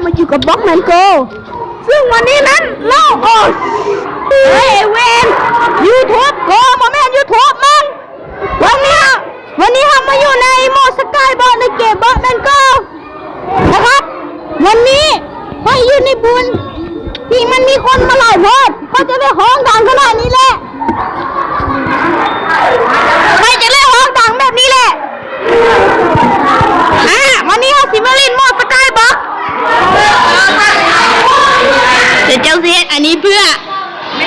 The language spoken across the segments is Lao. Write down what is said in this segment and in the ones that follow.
ມາຢູ່ກັບ Boxman Go ຊຶ່ງວັນນີ້ນັ້ນເຮົາ ໂອ້ຍ ເຮີ້ຍ ເວນ YouTube Go ບໍ່ແມ່ນ YouTube ມັນ ວັນນີ້ ວັນນີ້ເຮົາມາຢູ່ໃນ Mode Skybox ໃນເກມ Boxman Go ນະຄັບ. ວັນນີ້ຂ້ອຍຢູ່ໃນບຸນທີ່ມັນມີຄົນມາຫຼາຍໂພດ ຂ້ອຍຈະໄດ້ຮ້ອງດັງຂະໜາດນີ້ແຫຼະ ຂ້ອຍຈະໄດ້ຮ້ອງດັງແບບນີ້ແຫຼະ. ອ່າ ວັນນີ້ເຮົາຊິມາຫຼິ້ນ Mode Skybox ແຕ່ເຈົ້າຊິເຮັດອັນນີ້ເພື່ອ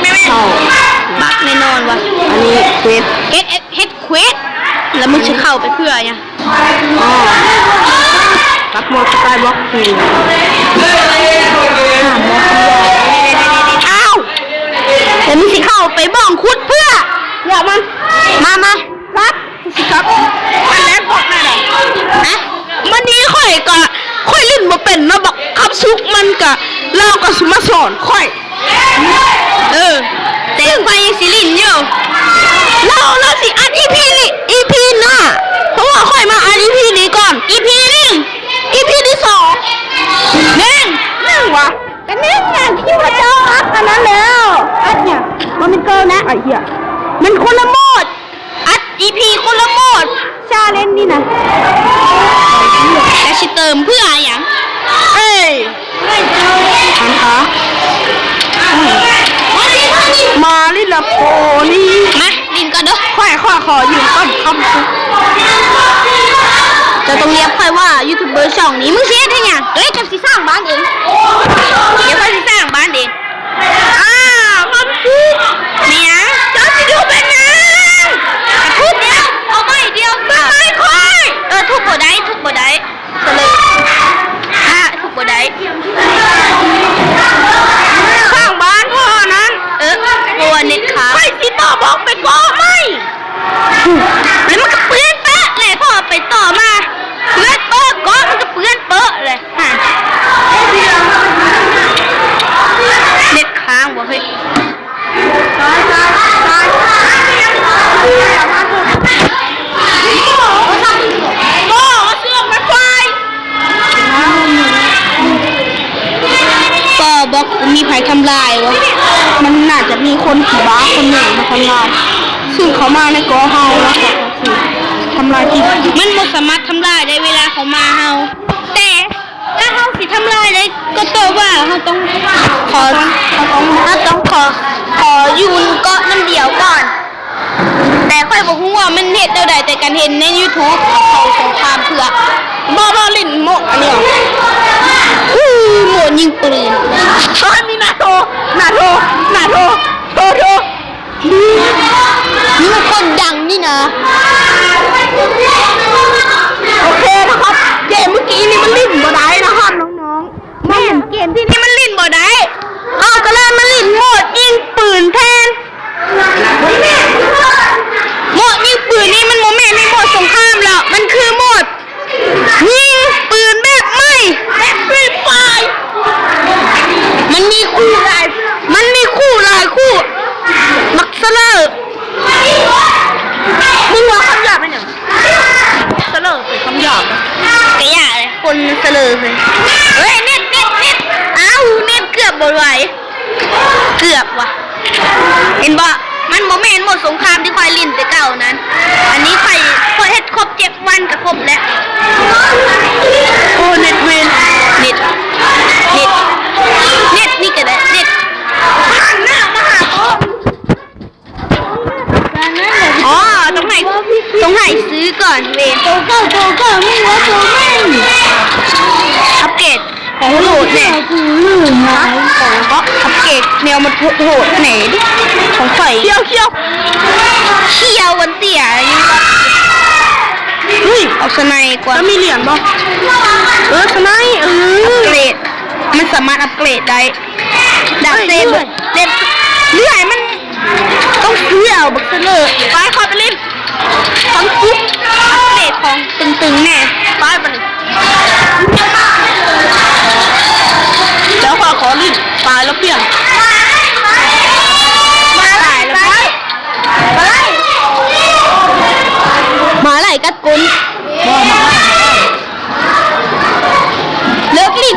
ເຂົ້າບັກແນ່ນອນວ່າ ອັນນີ້ເຄວສ ເຮັດ ເຮັດ ເຮັດເຄວສ ແລ້ວມຶງຊິເຂົ້າໄປເພື່ອຫຍັງ? ອໍ ກັບ Mode Skybox ນີ້ ຫ້າມບໍ່ ອ້າວ ແລ້ວມຶງຊິເຂົ້າໄປບ່ອນຂຸດເພື່ອ ຢ່າມາ ມາ ມາ ກັບ ຊິກັບ ອັນແລກບອກແນ່ນະ ຮະ? ມັນນີ້ຂ້ອຍກະ ຂ້ອຍຫຼິ້ນບໍ່ເປັນເນາະ ບັກຄຳສຸກ ມັນກະ ລາວກະຊິມາສອນຂ້ອຍ. ເອີ ແຕ່ຂ້ອຍຍັງຊິຫຼິ້ນຢູ່ ລາວ ລາວຊິອັດອີພີນີ້ ອີພີໜ້າ ເພາະວ່າຂ້ອຍມາອັດອີພີນີ້ກ່ອນ ອີພີໜຶ່ງ ອີພີທີສອງ ໜຶ່ງ ໜຶ່ງຫວາ ກະໜຶ່ງຫຍັງ ຄິດວ່າເຈົ້າອັດອັນນັ້ນແລ້ວ ອັດຫຍັງ ບໍ່ແມ່ນເກີນນະ ໄອ້ເຫຍ ມັນຄົນລະໂໝດ. ອັດອີພີຄົນລະໂໝດ challenge ນີ້ນະ ແລ້ວຊິເຕີມເພື່ອຫຍັງ? ເອີຍ ອັນຕາ ມາລິລະໂພລີ ມາຫຼິ້ນກ່ອນເດີ້ ຂ້ອຍ ຂ້ອຍຂໍຢືມກ່ອນຄຳ ເຈົ້າຕ້ອງລຽບຂ້ອຍວ່າຢູທູບເບີຊ່ອງນີ້ ມຶງຊິເຮັດເຮັດຫຍັງ? ເອີຍ ເຈົ້າຊິສ້າງບ້ານເອງ ດຽວຂ້ອຍຊິສ້າງບ້ານເອງ. ອ້າວ ຄຳສຸກ ແມ່ນຫຍັງ? ເຈົ້າຊິດຸເປັນຫຍັງ? ກະທຸບແລ້ວ ເອົາໄມ້ດຽວ ເບິ່ງໄມ້ຂ້ອຍ ເອີ ທຸບບໍ່ໄດ້ ທຸບບໍ່ໄດ້ ສະເລີ ອ້າ ທຸບບໍ່ໄດ້ ຂ້າງບ້ານພໍ່ນັ້ນ ເອີ ເພາະວ່າເນັດຄ້າງ ຂ້ອຍຊິຕໍ່ບອກໄປເກາະໄມ້ ແລ້ວມັນກະເປື້ອນເປະແຫຼະ ພໍໄປຕໍ່ມາ ເປື້ອນເປະ ເກາະມັນກະເປື້ອນເປະແຫຼະ. ເນັດຄ້າງບໍ່ເຮີ້ຍ? ກໍບໍ່ມີໃຜທຳລາຍວະ ມັນໜ້າຈະມີຄົນຂີ້ບ້າຄົນໜຶ່ງມາທຳລາຍ ຊຶ່ງເຂົາມາໃນເກາະເຮົາ ແລ້ວເຂົາກໍຊິທຳລາຍທີ່ ມັນບໍ່ສາມາດທຳລາຍໄດ້ເວລາເຂົາມາເຮົາ ແຕ່ ຖ້າເຮົາຊິທຳລາຍໄດ້ ກໍແປວ່າເຮົາຕ້ອງຂໍ ເຮົາຕ້ອງ ເຮົາຕ້ອງຂໍ ຂໍຢູ່ເກາະນຳດຽວກ່ອນ ແຕ່ຂ້ອຍບໍ່ຮູ້ວ່າມັນເຮັດແນວໃດ ແຕ່ການເຫັນໃນຢູທູບ ເຂົາເຂົ້າສົງຄາມເພື່ອ ບໍ່ ບໍ່ຫຼິ້ນໂມະອັນນີ້ຫວາ ໂມະຍິງປືນ ເອີຍ ມີນາໂທ ນາໂທ ນາໂທ ໂທ ໂທ. ນີ້ມັນຄົນດັງນີ້ນະ ໂອເຄນະຄັບ ເກມມື້ກີ້ນີ້ມັນຫຼິ້ນບໍ່ໄດ້ນະຄັບນ້ອງໆ ແມ່ນ ເກມທີ່ນີ້ມັນຫຼິ້ນບໍ່ໄດ້ ເຮົາກໍເລີຍມາຫຼິ້ນໂໝດຍິງປືນແທນ ໂໝດຍິງປືນນີ້ມັນບໍ່ແມ່ນໃນໂໝດສົງຄາມແລ້ວ ມັນຄືໂໝດ ຍິງປືນແບບໃໝ່ ແບບຟຣີຟາຍ ມັນມີຄູ່ຫຼາຍ ມັນມີຄູ່ຫຼາຍຄູ່ ບັກສະເລີ ມຶງເວົ້າຄຳຫຍາບເປັນຫຍັງ? ສະເລີເປັນຄຳຫຍາບນະ ກະຫຍາບເລີຍ ຄົນມັນສະເລີເລີຍ ເອີຍ ເນັດ ເນັດ ເນັດ ອ້າວ ເນັດເກືອບບໍ່ໄຫວ ເກືອບວ່ະ ເຫັນບໍ່? ມັນບໍ່ແມ່ນໂໝດສົງຄາມທີ່ຂ້ອຍຫຼິ້ນແຕ່ເກົ່ານັ້ນ ອັນນີ້ຂ້ອຍ ຂ້ອຍເຮັດຄົບເຈັດວັນກະຄົບແລ້ວ ໂອ້ ເນັດເວນ ເນັດ ເນັດ ເນັດນີ້ກະໄດ້ ເນັດ ຫັນໜ້າມາຫາໂຕ ອໍ ຕ້ອງໃຫ້ ຕ້ອງໃຫ້ຊື້ກ່ອນເວນ ໂຕເກົ່າ ໂຕເກົ່າ ມຶງວ່າໂຕໃໝ່ ອັບເກຣດ ຂອງໂຫດແນ່ ຂອງເກາະ ອັບເກຣດແນວມັນໂຫດແນ່ ຂອງຂ້ອຍ ຂຽວ ຂຽວ ຂຽວ ວັນເຕຍ ເຮີ້ຍ ເອົາສະໄນກວ່າ ແລ້ວມີຫຼຽນບໍ່? ເອີ ສະໄນ ເອີ ອັບເກຣດ ມັນສາມາດອັບເກຣດໄດ້ ດາບເຊບ ເລື່ອຍ ເລັບ ເລື່ອຍມັນ ຕ້ອງຊື້ເອົາບັກສະເລີ ໄປ ເຂົ້າໄປຫຼິ້ນ ຄຳສຸກ ອັບເກຣດຂອງຕຶງໆແນ່ ໄປບາດນີ້ ແລ້ວຂ້ອຍຂໍຫຼິ້ນ ຕາຍແລ້ວປ່ຽນ ຕາຍແລ້ວ ໄປ ໄປ ໝາໄຫຼກັດກົ້ນ ເລີກຫຼິ້ນ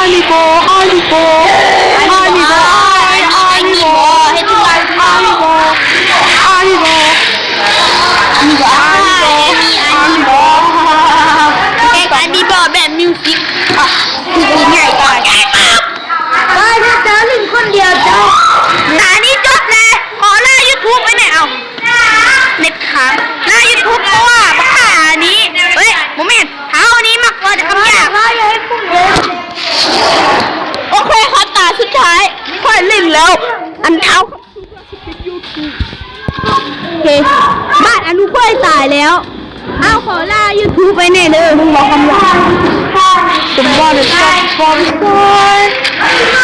ອາລີໂບ ອາລີໂບ ອາລີໂບ ອາລີໂບ ເຮັດຈັ່ງໃດ ອາລີໂບ ອາລີໂບ ອາລີໂບ ອາລີໂບ ເພງອາລີໂບແບບມິວສິກ ອະ ຄືໃຫຍ່ຕາຍ ຕາຍແລ້ວ ເຈົ້າຫຼິ້ນຄົນດຽວເຈົ້າ ຕານີ້ຈົບແລ້ວ ຂໍລາຢູທູບໄວ້ແດ່ ເອົາ ເນັດຄ້າງ ລາຢູທູບ ເພາະວ່າບັກຂ້ານີ້ ເອີຍ ບໍ່ແມ່ນ ເຮົານີ້ມັກເວົ້າແຕ່ຄຳຫຍາບ ໂອເຄ ຄັບ ຕາສຸດທ້າຍ ຂ້ອຍຫຼິ້ນແລ້ວ ອັນເທົາ ໂອເຄ ບາດອານຸຂ້ອຍຕາຍແລ້ວ ເອົາ ຂໍລາຢູທູບໄວ້ແດ່ເດີ ມຶງເວົ້າຄຳຫຍາບ ສະບາຍດີ ສະບາຍດີ